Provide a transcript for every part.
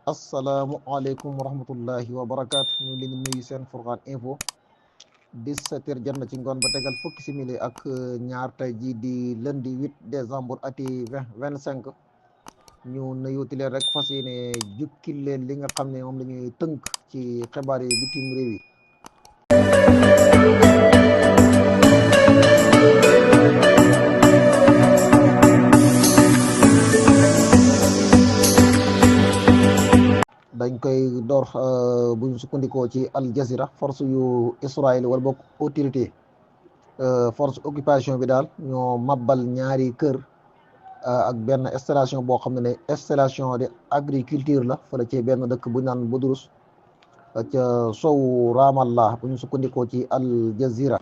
asalaamualeykum wa rahmatullahi wa barakaatu ñu ngi leen di nuyu seen Furqan info 17h jot na ci ngoon ba tegal fukki simili ak ñaar tey jii di lundi 8 décembre ati 2025 ñu nuyuuti leen rek fas yéene jukkil leen li nga xam ne moom la ñuy tënk ci xibaar yi bitim réew yi. dañ koy door bu ñu sukkandikoo ci Al Jazeera force yu Israël wala bokk autorité force occupation bi daal ñoo mabbal ñaari kër ak benn installation boo xam ne installation de agriculture la fële ci benn dëkk bu ñu naan Budrus ca sowu Ramallah bu ñu sukkandikoo ci Al Jazeera.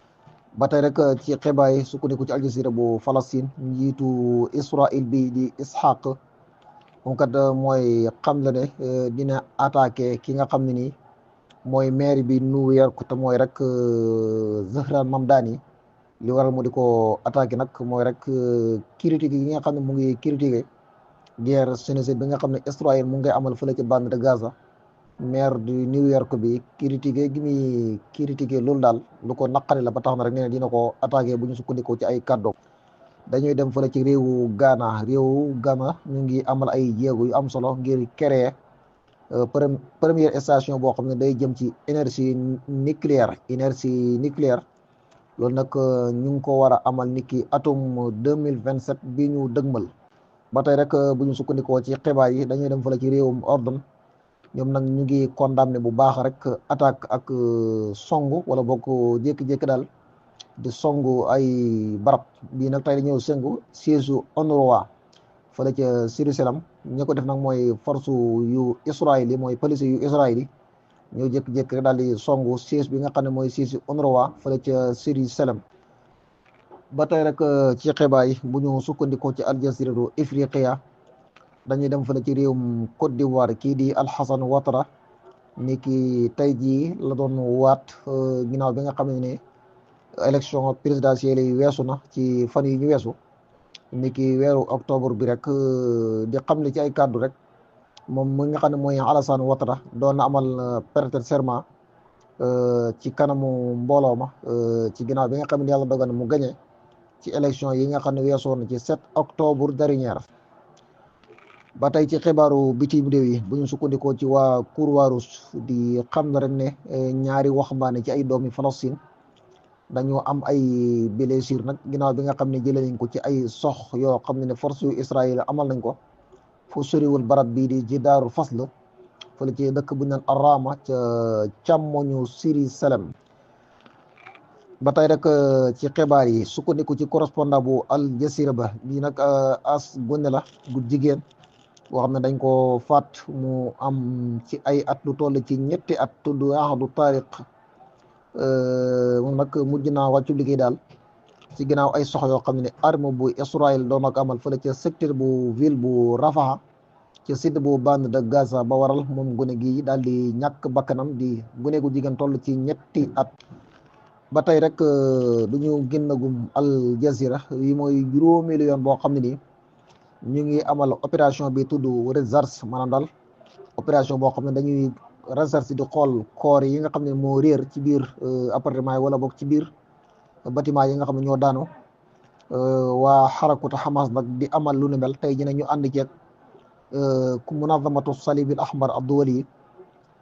ba tey rek ci xibaar yi sukkandiku ci Al Jazeera bu Palestine njiitu Israël bi di Ishaq moom kat mooy xam la ne dina attaqué ki nga xam ne nii mooy maire bi New York te mooy rek Zahran Mamdani li waral mu di ko attaqué nag mooy rek critique yi nga xam ne mu ngi critiqué guerre génocide bi nga xam ne Israël mu ngi amal fële ci bande de Gaza. maire du New York bi critiqué gi muy critiqué loolu daal lu ko naqari la ba tax na rek nee na dina ko attaqué bu ñu sukkandikoo ci ay kàddoom. dañuy dem fële ci réewu Ghana ñu ngi amal ay jéego yu am solo ngir créer première station boo xam ne day jëm ci énergie nucléaire loolu nag ñu ngi ko war a amal niki atum 2027 bi ñu dëgmal. ba tey rek bu ñu sukkandikoo ci xibaar yi dañuy dem fële ci réewum Ordon ñoom nag ñu ngi condamné bu baax rek attaque ak songu wala bokk jékki-jékki daal di songu ay barab bii nag tey di ñëw sengu siège UNRWA fële ca Jérusalem ñi ko def nag mooy force yu Israël yi mooy police yu Israël yi ñoo jékki-jékki rek daal di songu siège bi nga xam ne mooy siège UNRWA fële ca Jérusalem. ba tey rek ci xibaar yi bu ñu sukkandikoo ci Al Jazeera du Ifriqiya dañuy dem fële ci réewum Côte d'Ivoire kii di Alassane Ouattara ni ki tey jii la doon waat ginnaaw bi nga xam ne élection présidentielle yi weesu na ci fan yi ñu weesu ni ki weeru octobre bi rek di xam li ci ay kàddu rek moom mi nga xam ne mooy Alassane Ouattara doon na amal prêter serment ci kanamu mbooloo ma ci ginnaaw bi nga xam ne yàlla dogal na mu gagné ci élection yi nga xam ne weesoo na ci 7 octobre dernier. ba tey ci xibaaru bitim réew yi bu ñu sukkandikoo ci waa Croix-Rouge di xam na rek ne ñaari waxambaane ci ay doomi Palestine dañoo am ay blessure nag ginnaaw bi nga xam ne jëlee nañ ko ci ay sox yoo xam ne force yu Israël amal nañ ko fu soriwul barab bii di Jidaarul Fasl fële ci dëkk bu ñu naan Arama ca càmmoñu Jérusalem. ba tey rek ci xibaar yi sukkandiku ci correspondant bu Al Jazeera ba bii nag as gone la gu jigéen boo xam ne dañ ko faat mu am ci ay at lu toll ci ñetti at tudd Ahadu Tariq moom nag mujj naa wàccu liggéey daal ci ginnaaw ay sox yoo xam ne arme bu Israël doon ak amal fële ca secteur bu ville bu Rafah ca sud bu bande de Gaza ba waral moom gone gi daal di ñàkk bakkanam di gone gu jigéen toll ci ñetti at. ba tey rek du ñu génnagum Al Jazeera yi mooy juróomi yoon boo xam ne nii ñu ngi amal opération bi tudd recherche maanaam daal opération boo xam ne dañuy recherche di xool koor yi nga xam ne moo réer ci biir appartement yi wala boog ci biir bâtiment yi nga xam ne ñoo daanu waa xarakatu Hamas nag di amal lu nu mel tey jii ñu ànd ceeg munazamatu salibil ahmar ad-duwali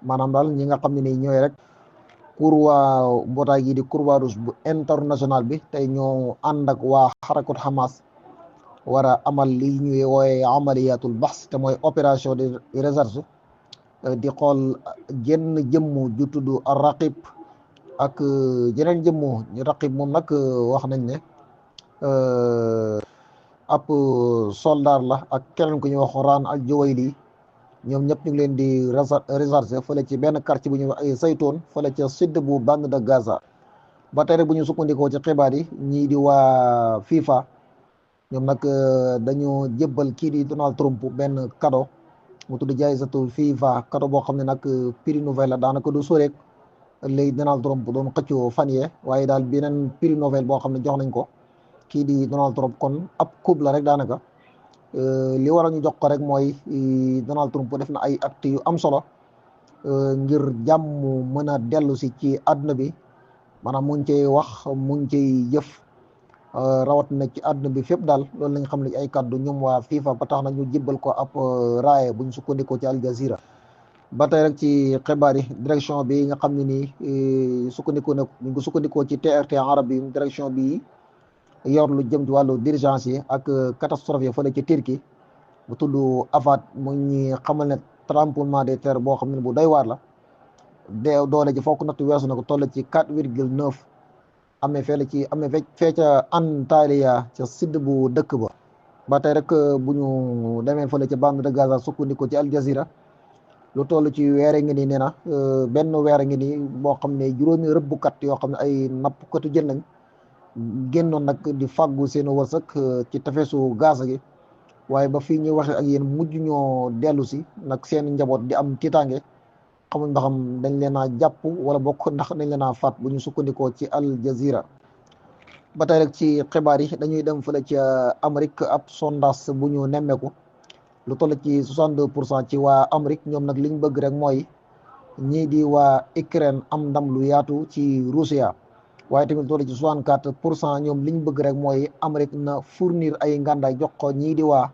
maanaam daal ñi nga xam ne nii ñooy rek Croix mbootaay gi di Croix-Rouge bu international bi tey ñoo ànd ak waa xarakatu Hamas war a amal li ñuy wooye amaliyatul bahs te mooy opération de recherche di xool jenn jëmm ju tudd Raqib ak jeneen jëmmu Raqib moom nag wax nañ ne ab soldat la ak keneen ku ñuy wax Raan al Juwayli ñoom ñëpp ñu ngi leen di recherche fële ci benn quartier bu ñuy wax ay Zaytoun fële ca sud bu bande de Gaza. ba tey rek bu ñu sukkandikoo ci xibaar yi ñii di waa FIFA ñoom nag dañoo jébbal kii di Donald Trump benn cadeau mu tudd jaayisatu FIFA cadeau boo xam ne nag prix Nobel la daanaka du soreek léegi Donald Trump doon xëccoo fan yee waaye daal beneen prix Nobel boo xam ne jox nañ ko kii di Donald Trump kon ab coupe la rek daanaka li war a ñu jox ko rek mooy Donald Trump def na ay acte yu am solo ngir jàmm mën a dellu si ci àdduna bi, maanaam mu ngi cay wax mu ngi cay jëf rawat na ci àdduna bi fépp daal. loolu lañ xam ne ay kàddu ñoom waa FIFA ba tax na ñu jébbal ko ab raaye buñ sukkandikoo ci Al Jazeera. ba tey rek ci xibaar yi, direction bi nga xam ne nii sukkandikoo na ñu ngi sukkandikoo ci TRT arab yi, direction bi yor lu jëm ci wàllu d'urgence yi ak catastrophe yi fële ci Turquie bu tudd AFAD mu ñi xamal ne tremblement de terre boo xam ne bu doy waar la. doole ji fokk natt weesu na ko, toll ci 4,9 amee fee ca Antalya ca sud bu dëkk ba. ba tey rek bu ñu demee fële ca bande de Gaza sukkandikoo ci Al Jazeera, lu toll ci weere ngi nii nee na benn weer ngi nii boo xam ne juróomi rëbbkat yoo xam ne ay nappkatu jën lañ génnoon nag di fàggu seen wërsëg ci tefesu Gaza gi, waaye ba fii ñuy waxe ak yéen mujj ñoo dellu si nag seen njaboot di am tiitaange. xamuñ ba xam dañ leen a jàpp wala bokk ndax dañ leen a faat bu ñu sukkandikoo ci Al Jazeera. ba tey rek ci xibaar yi dañuy dem fële ci Amérique, ab sondage bu ñu nemmeeku lu toll ci 62% ci waa Amérique ñoom nag liñ bëgg rek mooy ñii di waa Ukraine am ndam lu yaatu ci Russia, waaye tamit lu toll ci 64% ñoom liñ bëgg rek mooy Amérique na fournir ay ngàndaay jox ko ñii di waa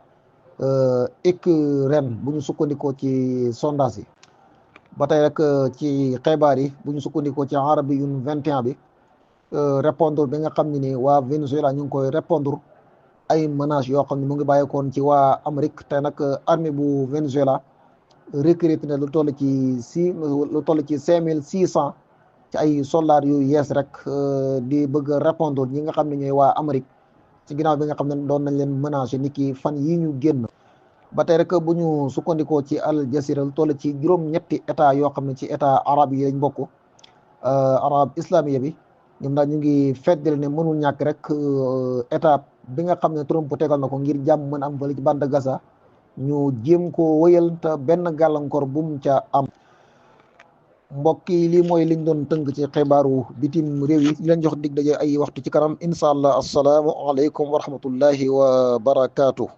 Ukraine bu ñu sukkandikoo ci sondage yi. ba tey rek ci xibaar yi bu ñu sukkandikoo ci Arabiyun 21 bi, répondre bi nga xam ne ni waa Venezuela ñu ngi koy répondre ay menaces yoo xam ne mu ngi bàyyeekoon ci waa Amérique. te nag armée bu Venezuela recruté na lu toll ci 5,600 ci ay soldats yu yees rek di bëgg a répondre ñi nga xam ne ñooy waa Amérique ci ginnaaw bi nga xam ne doon nañ leen menacé ni ki fan yi ñu génn. ba tey rek bu ñu sukkandikoo ci Al Jazeera lu toll ci juróom-ñetti état yoo xam ne ci état arab yi lañ bokk, arab islamiya bi, ñoom daal ñu ngi feddali ne mënul ñàkk rek état bi nga xam ne Trump tegal na ko ngir jàmm mën am fële ci bande Gaza ñu jéem ko wëyal te benn gàllankoor bum ca am. mbokk yi lii mooy liñ doon tënk ci xibaaru bitim réew yi. leen jox dig daje ay waxtu ci kanam incha allah. assalaamu aleykum wa rahmatullahi wa barakaatu.